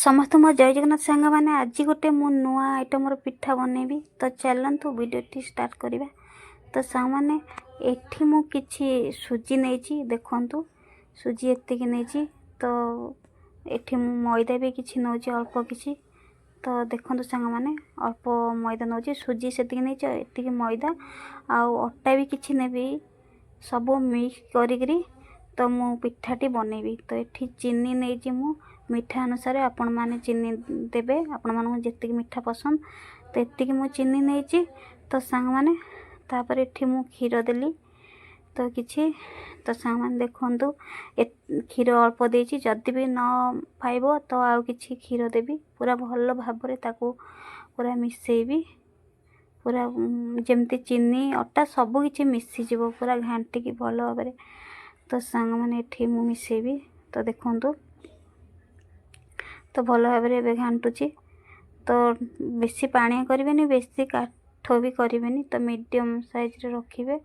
ସମସ୍ତଙ୍କୁ ମୋ ଜୟ ଜଗନ୍ନାଥ। ସାଙ୍ଗମାନେ, ଆଜି ଗୋଟେ ମୁଁ ନୂଆ ଆଇଟମ୍ର ପିଠା ବନେଇବି। ତ ଚାଲନ୍ତୁ, ଭିଡ଼ିଓଟି ଷ୍ଟାର୍ଟ କରିବା। ତ ସାଙ୍ଗମାନେ, ଏଠି ମୁଁ କିଛି ସୁଜି ନେଇଛି। ଦେଖନ୍ତୁ, ସୁଜି ଏତିକି ନେଇଛି। ତ ଏଠି ମୁଁ ମଇଦା ବି କିଛି ନେଉଛି, ଅଳ୍ପ କିଛି। ତ ଦେଖନ୍ତୁ ସାଙ୍ଗମାନେ, ଅଳ୍ପ ମଇଦା ନେଉଛି। ସୁଜି ସେତିକି ନେଇଛି ଆଉ ଏତିକି ମଇଦା ଆଉ ଅଟା ବି କିଛି ନେବି। ସବୁ ମିକ୍ସ କରିକିରି ତ ମୁଁ ପିଠାଟି ବନେଇବି। ତ ଏଠି ଚିନି ନେଇଛି ମୁଁ। ମିଠା ଅନୁସାରେ ଆପଣମାନେ ଚିନି ଦେବେ, ଆପଣମାନଙ୍କୁ ଯେତିକି ମିଠା ପସନ୍ଦ। ତ ଏତିକି ମୁଁ ଚିନି ନେଇଛି। ତ ସାଙ୍ଗମାନେ, ତାପରେ ଏଠି ମୁଁ କ୍ଷୀର ଦେଲି ତ କିଛି। ତ ସାଙ୍ଗମାନେ, ଦେଖନ୍ତୁ, କ୍ଷୀର ଅଳ୍ପ ଦେଇଛି। ଯଦି ବି ନ ପାଇବ, ତ ଆଉ କିଛି କ୍ଷୀର ଦେବି। ପୁରା ଭଲ ଭାବରେ ତାକୁ ପୁରା ମିଶାଇବି, ପୁରା ଯେମିତି ଚିନି, ଅଟା ସବୁ କିଛି ମିଶିଯିବ, ପୁରା ଘାଣ୍ଟିକି ଭଲ ଭାବରେ। ତ ସାଙ୍ଗମାନେ, ଏଠି ମୁଁ ମିଶାଇବି। ତ ଦେଖନ୍ତୁ, ତ ଭଲ ଭାବରେ ଏବେ ଘାଣ୍ଟୁଛି। ତ ବେଶୀ ପାଣିଆ କରିବେନି, ବେଶୀ କାଠ ବି କରିବେନି। ତ ମିଡ଼ିୟମ୍ ସାଇଜ୍ରେ ରଖିବେ।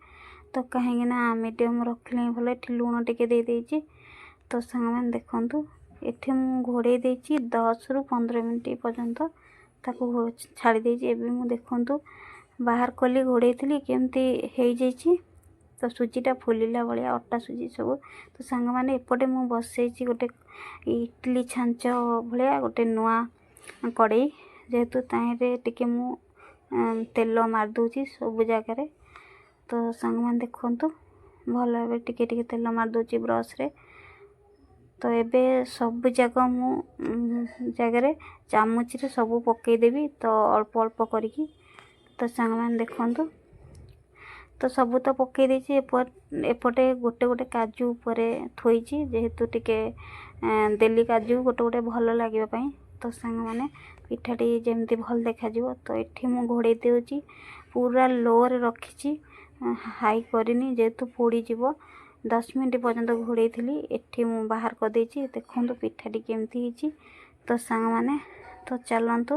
ତ କାହିଁକି ନା ମିଡ଼ିୟମ୍ ରଖିଲେ ହିଁ ଭଲ। ଏଠି ଲୁଣ ଟିକେ ଦେଇଦେଇଛି। ତ ସାଙ୍ଗମାନେ, ଦେଖନ୍ତୁ, ଏଠି ମୁଁ ଘୋଡ଼େଇ ଦେଇଛି। 10ରୁ 15 ମିନିଟ୍ ପର୍ଯ୍ୟନ୍ତ ତାକୁ ଛାଡ଼ି ଦେଇଛି। ଏବେ ମୁଁ ଦେଖନ୍ତୁ ବାହାର କଲି, ଘୋଡ଼େଇଥିଲି, କେମିତି ହେଇଯାଇଛି। ତ ସୁଜିଟା ଫୁଲିଲା ଭଳିଆ, ଅଟା ସୁଜି ସବୁ। ତ ସାଙ୍ଗମାନେ, ଏପଟେ ମୁଁ ବସେଇଛି ଗୋଟେ ଇଟଲି ଛାଞ୍ଚ ଭଳିଆ ଗୋଟେ ନୂଆ କଡ଼େଇ। ଯେହେତୁ ତାହିଁରେ ଟିକେ ମୁଁ ତେଲ ମାରିଦେଉଛି ସବୁ ଜାଗାରେ। ତ ସାଙ୍ଗମାନେ, ଦେଖନ୍ତୁ, ଭଲ ଭାବରେ ଟିକେ ଟିକେ ତେଲ ମାରିଦେଉଛି ବ୍ରସ୍ରେ। ତ ଏବେ ସବୁ ଯାକ ମୁଁ ଜାଗାରେ ଚାମଚରେ ସବୁ ପକାଇଦେବି, ତ ଅଳ୍ପ ଅଳ୍ପ କରିକି। ତ ସାଙ୍ଗମାନେ, ଦେଖନ୍ତୁ, ତ ସବୁ ତ ପକାଇ ଦେଇଛି। ଏପଟେ ଗୋଟେ ଗୋଟେ କାଜୁ ଉପରେ ଥୋଇଛି, ଯେହେତୁ ଟିକେ ଦେଲି କାଜୁ ଗୋଟେ ଗୋଟେ ଭଲ ଲାଗିବା ପାଇଁ। ତ ସାଙ୍ଗମାନେ, ପିଠାଟି ଯେମିତି ଭଲ ଦେଖାଯିବ। ତ ଏଠି ମୁଁ ଘୋଡ଼େଇ ଦେଉଛି। ପୁରା ଲୋରେ ରଖିଛି, ହାଇ କରିନି, ଯେହେତୁ ପୋଡ଼ିଯିବ। 10 ମିନିଟ୍ ପର୍ଯ୍ୟନ୍ତ ଘୋଡ଼େଇଥିଲି। ଏଠି ମୁଁ ବାହାର କରିଦେଇଛି। ଦେଖନ୍ତୁ ପିଠାଟି କେମିତି ହେଇଛି। ତ ସାଙ୍ଗମାନେ, ତ ଚାଲନ୍ତୁ,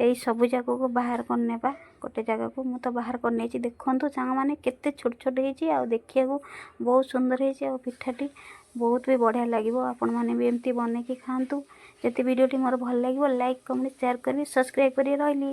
ଏଇ ସବୁ ଯାକକୁ ବାହାର କରିନେବା ଗୋଟେ ଜାଗାକୁ। ମୁଁ ତ ବାହାର କରିନେଇଛି। ଦେଖନ୍ତୁ ସାଙ୍ଗମାନେ, କେତେ ଛୋଟ ଛୋଟ ହେଇଛି ଆଉ ଦେଖିବାକୁ ବହୁତ ସୁନ୍ଦର ହେଇଛି ଆଉ ପିଠାଟି ବହୁତ ବି ବଢ଼ିଆ ଲାଗିବ। ଆପଣମାନେ ବି ଏମିତି ବନେଇକି ଖାଆନ୍ତୁ। ଯଦି ଭିଡ଼ିଓଟି ମୋର ଭଲ ଲାଗିବ, ଲାଇକ୍, କମେଣ୍ଟ, ସେୟାର କରିବେ, ସବସ୍କ୍ରାଇବ୍ କରିବେ। ରହିଲି।